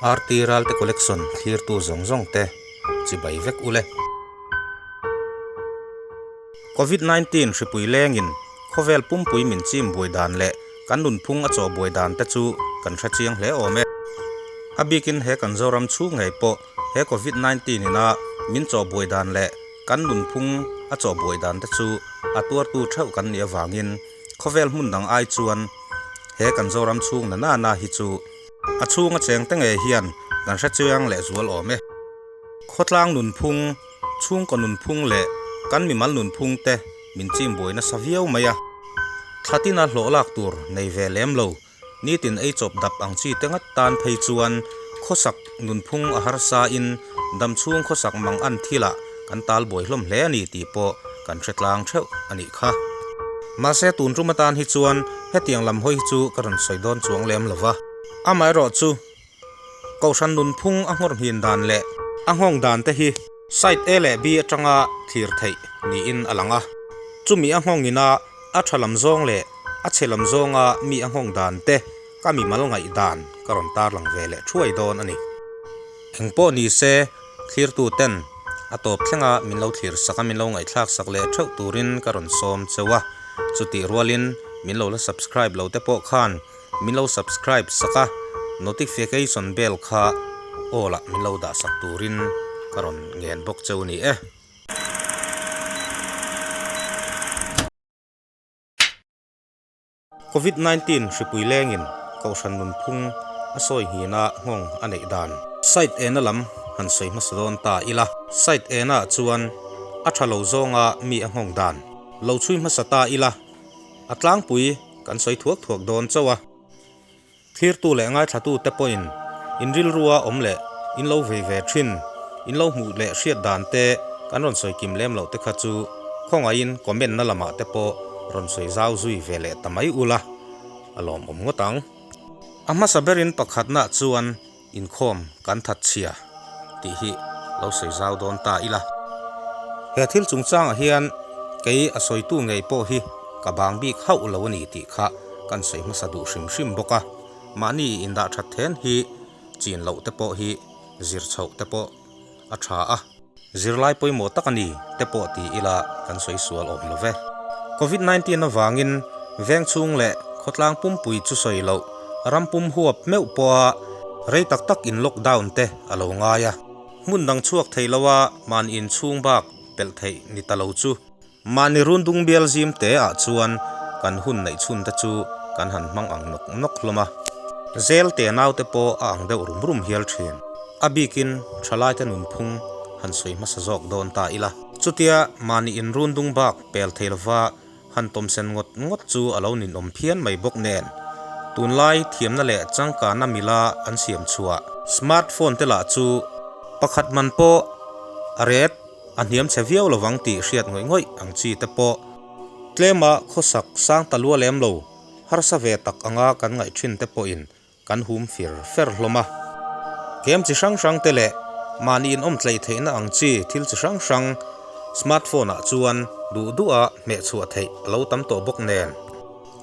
RT Ralte Collection thlirtu zawng zawng te chibai vek ule. Covid 19 hripui lengin khawvel pumpui min chim buai dan leh kan nunphung a chaw buai dan te chu kan hre chiang hle awm e. A bikin he kan Zoram chhung ngei pawh he Covid 19 ina min chaw buai dan leh kan nunphung a chaw buai dan te chu a tuartu theuh kan nih avangin khawvel hmun dang ai chuan he kan Zoram chhung na na na hi chu A chhunga chengte ngei hian kan hre chiang leh zual awm e. Khawtlang nunphung, chhungkaw nunphung leh kan mimal nunphung te min chim buai nasa viau mai a. Thlatina hlawh lak tur nei ve lem lo, nitin ei chawp dap ang chi te ngat tan phei chuan khawsak nunphung a harsa in damchhung khawsak mang an thilah kan tal buai hlawm hle a ni tih pawh kan hre tlang theuh a nih kha. Mahse tun tum atan hi chuan hetiang lam hawi hi chu ka rawn sawi dawn chuang lem lo va. Amaherawh chu Kohhran nunphung a nghawr nghin dan leh a nghawng dan te hi side A leh B atanga thlir theih niin a lang a. Chumi a nghawngin a a tha lam zawng leh a chhe lam zawnga mi a nghawng dan te ka mimal ngaih dan ka rawn tarlang ve leh thuai dawn a ni. Engpawh ni se, thlirtu ten a tawp thlenga min lo thlir sak a, min lo ngaihthlak sak leh theuh turin ka rawn sawm cheu a. Chutih rualin min lo la subscribe lo te pawh khan min lo subscribe sak a, notification bell kha all ah min lo dah sak turin ka rawn ngen bawk cheu ni e. Covid 19 hripui lengin Kohhran nunphung a sawi nghina nghawng a neih dan. Site ena lam han sawi hmasa dawn ta ila. Site ena chuan a tha lo zawnga mi a nghawng dan lo chhui hmasa ta ila, a tlangpui kan sawi thuak thuak dawn chauh a. Thlirtu leh ngaithlatute pawhin in rilrua awm leh in lo vei ve thin, in lo hmuh leh hriat dan te kan rawn sawi kim lem loh te kha chu khawngaihin comment na lamah te pawh rawn sawi zau zui ve leh ta mai ula a lawmawm ngawt ang. A hmasa berin pakhatna chuan Inkhawm kan that chhia tih hi lo sawi zau dawn ta ila. He thil chungchangah hian kei a sawitu ngei pawh hi ka bang bik hauh lo a ni tih kha kan sawi hmasa duh hrim hrim bawk a. Mahni indah that then hi chin loh te pawh hi zir chhoh te pawh a tha a. Zirlai pawimawh tak a ni te pawh ti ila kan sawi sual awm lo ve. Covid 19 avangin veng chhung leh khawtlang pumpui chu sawi loh ram pum huap meuh pawha rei tak tak in lockdown te a lo ngai a. Hmun dang chhuak thei lo a mahni inchhung bak pelh theih ni ta lo chu. Mahni rundung bial zim te ah chuan kan hun neih chhun te chu kan han hmang ang nawk nawk hlawm a. Zel te naute pawh a ang deuh rum rum hial thin. A bikin thalaite nunphung han sawi hmasa zawk dawn ta ila. Chutia mahni in rundung bak pel thei lova han tawmsen ngawt ngawt chu a lo ninawm phian mai bawk nen. Tunlai thiamna leh changkana mila an siam chhuah smart phone te lah chu pakhat man pawh a ret A hniam chhe viau lovang tih hriat ngawih ngawih ang chi te pawh tlema khawsak sang ta lua lem lo, harsa ve tak anga kan ngaih thin te pawhin kan hum fir fer hlawm a. Game chi hrang hrang te leh mahni inawm tleih theihna ang chi thil chi hrang hrang smartphone ah chuan duh duha hmeh chhuah theih a lo tam tawh bawk nen.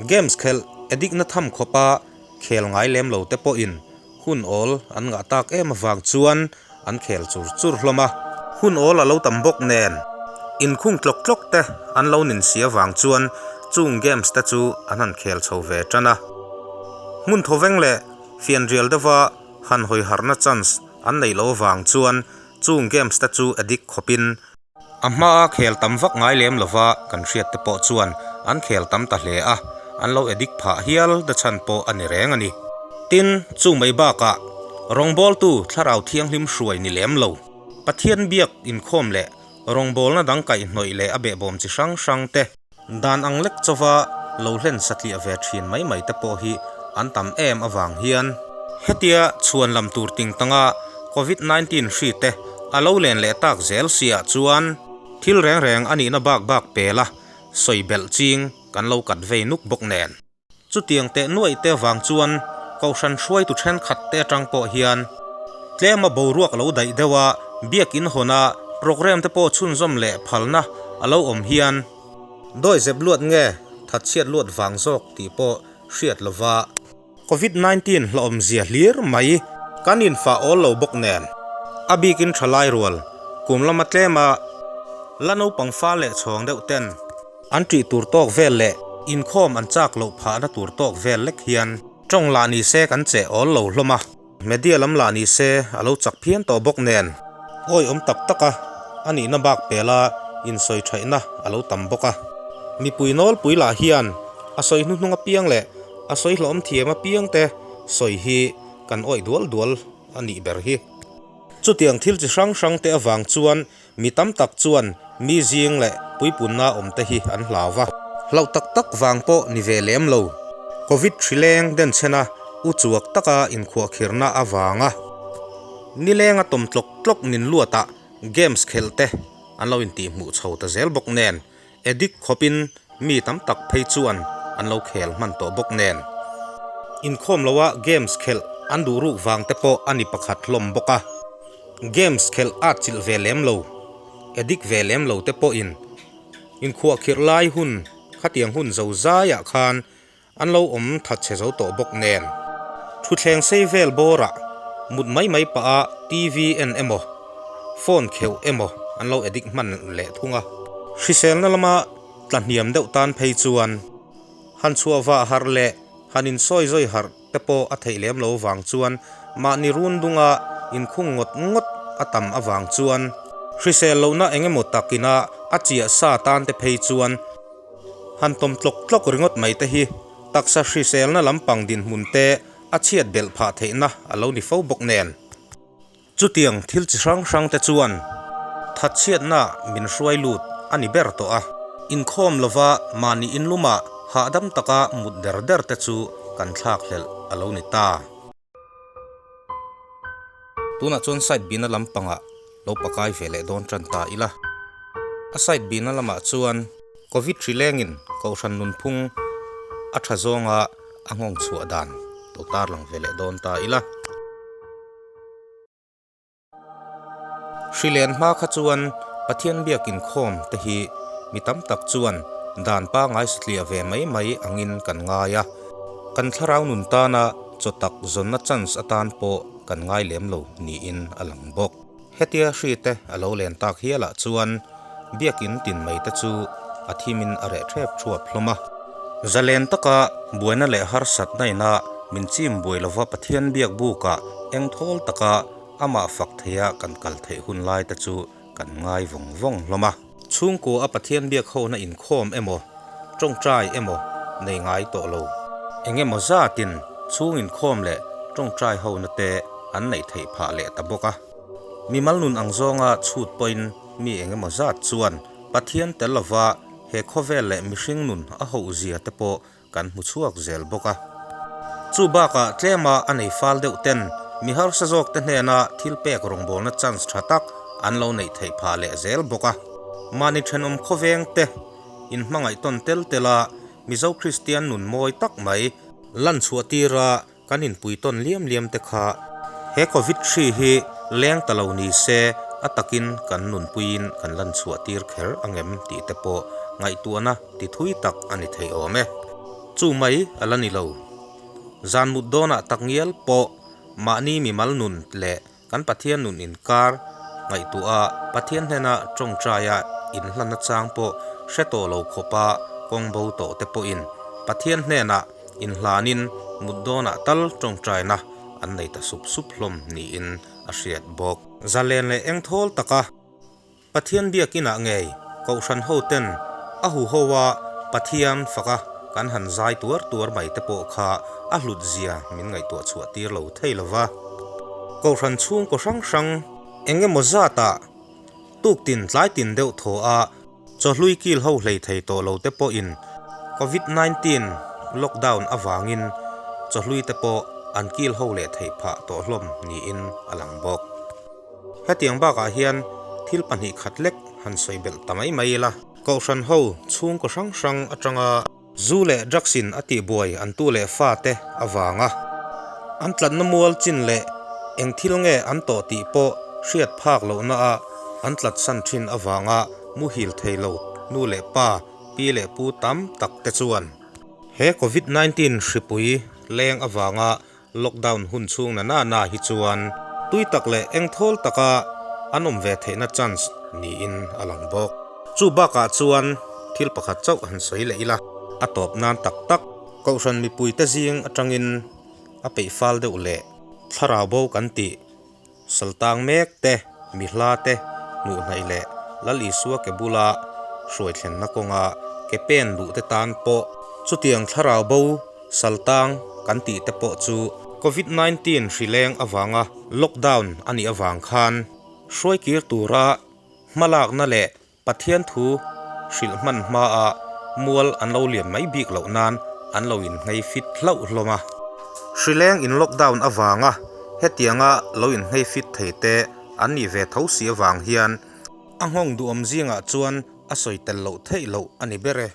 Games khelh addict na tham khawpa khel ngai lem lo te pawhin Hun awl an ngah tak em avang chuan an khel chur chur hlawm a. Hun awl a lo tam bawk nen inkhung tlawk tlawk te an lo nin si avang chuan chung games te chu an han khel chho ve tan a. Hmun thawveng leh fianrial deuha han hawi harhna chance an neih loh avang chuan chung games te chu addict khawpin A hmaa khel tam vak ngai lem lova kan hriat te pawh chuan an khel tam ta hle a, an lo addict phah hial na chhan pawh a ni reng a ni. Tin, chu mai bakah rawngbawltu thlarau thianghlim hruai ni lem lo. Pathian biak inkhawm leh rawngbawlna dang kaihhnawih leh a behbawm chi hrang hrang te, Dan ang lek chauva lo hlen satliah ve thin mai mai te pawh hi an tam em avang hian hetia chhuan lam tur ting tanga Covid 19 hri te a lo len leh tak zel siah chuan thil reng reng a nihna bak bak pela sawi belh ching kan lo kat vei nuk bawk nen. Chutiang teh nuaih te avang chuan Kohhran hruaitu thenkhat te atang pawh hian tlema boruak lo daih deuh a, biakin hawna programme te pawh chhunzawm leh phalna a lo awm hian dawihzep luat nge thatchhiat luat vang zawk tih pawh hriat lova. Covid 19 hlawhawmzia hlir mai. Kan infah awl lo bawk nen, a bikin thalai rual kum lama tlema la naupang fa leh chhawng deuh ten an ṭih tur tawk vel leh inkhawm an chak loh phahna tur tawk vel lek hian tawng lah ni se kan cheh awl lo hlawm a. Media lam lah ni se a lo chak phian tawh bawk nen awihawm tak taka a nihna bak pela insawi thaihna a lo tam bawk a. Mipui nawlpui lah hian a sawi hnuhnung apiang leh a sawi hlawm thiam apiang te sawi hi kan awih dual dual a nih ber hi. Chutiang thil chi hrang hrang te avang chuan mi tam tak chuan mi zing leh puipunna awm te hi an hlau va. Hlauh tak tak vang pawh ni ve lem lo. Covid hrileng denchhena u chuak taka inkhuahkhirna avanga nilenga tawm tlawk tlawk nin luatah games khelh te an lo intihhmuh chho ta zel bawk nen Addict khawpin mi tam tak phei chuan an lo khel hman tawh bawk nen. Inkhawm loa games khelh an duh ruk vang te pawh a ni pakhat hlawm bawk a. Games khelh at chilh ve lem lo, addict ve lem lo te pawhin inkhuahkhirh lai hun khatiang hun zo zaiah khan An lo awm that chhe zo tawh bawk nen. Thutthleng sei vel bawrah mut mai mai pah a TV en emaw, phone kheuh emaw an lo addict hman leh thung a. Hriselna lama tla hniam deuh tan phei chuan han chhuah vah harh leh han insawi zawi harh te pawh a theih lem lo vang chuan mahni run dunga inkhung ngawt ngawt a tam avang chuan hrisel lohna eng emaw takina a chiah sa tan te phei chuan Han tawm tlawk tlawk ringawt mai te hi taksa hriselna lampang dinhmun te a chhiat belh phah theihna a lo ni fo bawk nen. Chutiang thil chi hrang hrang te chuan thatchhiatna min hruai lut a ni ber tawh a. Inkhawm lova mahni inlumah hahdam taka mut der der te chu kan thlak hlelh a lo ni ta. Tunah chuan side bina lampangah lo pakai ve leh dawn tan ta ila. A side bina lamah chuan Covid hri lengin Kohhran nunphung a tha zawnga a nghawng chhuah dan lo tarlang ve leh dawn ta ila. Hri len hma kha chuan Pathian biak inkhawm te hi mi tam tak chuan dan pangngai satliah ve mai mai angin kan ngai a, kan thlarau nun tana chaw tak zawnna chance atan pawh kan ngai lem lo niin a lang bawk. Hetia hri te a lo len tak hialah chuan biakin tin mai te chu a thimin a reh thep thuap hlawm a. Zalen taka buaina leh harsatna ina min chim buai lova Pathian biak bukah eng thawl taka Amah fak theia kan kal theih hun lai te chu kan ngai vawng vawng hlawm a. Chhungkua a Pathian biak hona inkhawm emaw, tawngtai emaw nei ngai tawh lo. Eng emaw zatin chhung inkhawm leh tawngtai hona te an neih theih phah leh ta bawk a. Mimal nun ang zawnga chhut pawhin mi eng emaw zat chuan Pathian tel lova he khawvel leh mihring nun a hoh zia te pawh kan hmu chhuak zel bawk a. Chu bakah tlema a nei fal deuh ten mi harsa zawk te hnena thil pek rawngbawlna chance tha tak an lo neih theih phah leh zel bawk a. Mahni thenawm khawveng te inhmangaih tawn tel tel a Mizo Kristian nun mawi tak mai lan chhuah tira Kan inpui tawn liam liam te kha he Covid hri hi leng ta lo ni se a takin kan nunpuiin kan lan chhuah tir kher angem tih te pawh ngaihtuahna ti thui tak a ni thei awm e. Chu mai a la ni lo. Zan mut dawnah tak ngial pawh mahni mimal nun leh Kan Pathian nun inkar ngaihtuah a, Pathian hnena tawngtaia inhlanna chang pawh hre tawh lo khawpa kawng bo tawh te pawhin Pathian hnenah inhlanin mut dawnah tal tawngtaina an nei ta sup sup hlawm niin a hriat bawk. Zalen leh engthawl taka Pathian biakinah ngei Kohhran hoten a huho a Pathian faka kan han zai tuar tuar mai te pawh kha a hlut zia min ngaihtuah chhuah tir lo thei lo va. Kohhran chhungkaw hrang hrang eng emaw zatah tuktin tlai tin deuh thaw a chawhlui kil ho hlei thei tawh lo te pawhin Covid 19 lockdown avangin chawhlui te pawh an kil ho leh theih phah tawh hlawm niin a lang bawk. Hetiang bakah hian thil pahnih khat lek han sawi belh ta mai mai ila. Kohhran ho chhungkaw hrang hrang atanga zu leh drugs in a tihbuai an tu leh fa te avanga an tlatna mual chin leh eng thil nge an tawh tih pawh hriat phak lohna a an tlatsan thin avanga muhil thei lo nu leh pa, pi leh pu tam tak te chuan he Covid 19 hripui leng avanga. Lockdown hun chhung na na na hi chuan tui tak leh engthawl taka an awm ve theihna chance niin a lang bawk. Chu bakah chuan thil pakhat chauh han sawi leh ila, a tawp nan tak tak Kohhran mipuite zing atangin a peih fal deuh leh thlarau bo kan tih Saltang mek te, mi hla te, hnuhhnaih leh Lal Isua ke bula hruai thlenna kawnga ke pen duh te tan pawh chutiang thlarau bo saltang kan tih te pawh chu Covid 19 hri leng avanga lockdown a nih avang khan hruai kir tura hmalakna leh Pathian thu hrilh hman hmaa mual an lo liam mai bik loh nan an lo innghei fit hlauh hlawm a. Hrileng in lockdown avanga hetianga lo innghei fit thei te an nih ve tho si avang hian a nghawng duhawm zingah chuan a sawi tel loh theih loh a ni ber e.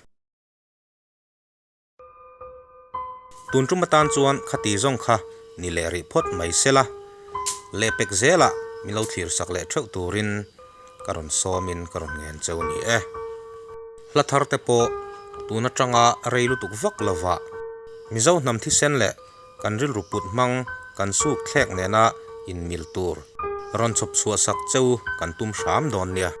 Tun tum atan chuan khati zawng kha ni leh rih phawt mai sela, lehpek zelah min lo thlir sak leh theuh turin ka rawn sawmin ka rawn ngen cheu ni e. Hla thar te pawh tun atanga rei lutuk vak lovah Mizo hnam thisen leh kan rilru put hmang kan suk thlek nena inmil tur rawn chhawp chhuah sak cheu kan tum hram dawn nia.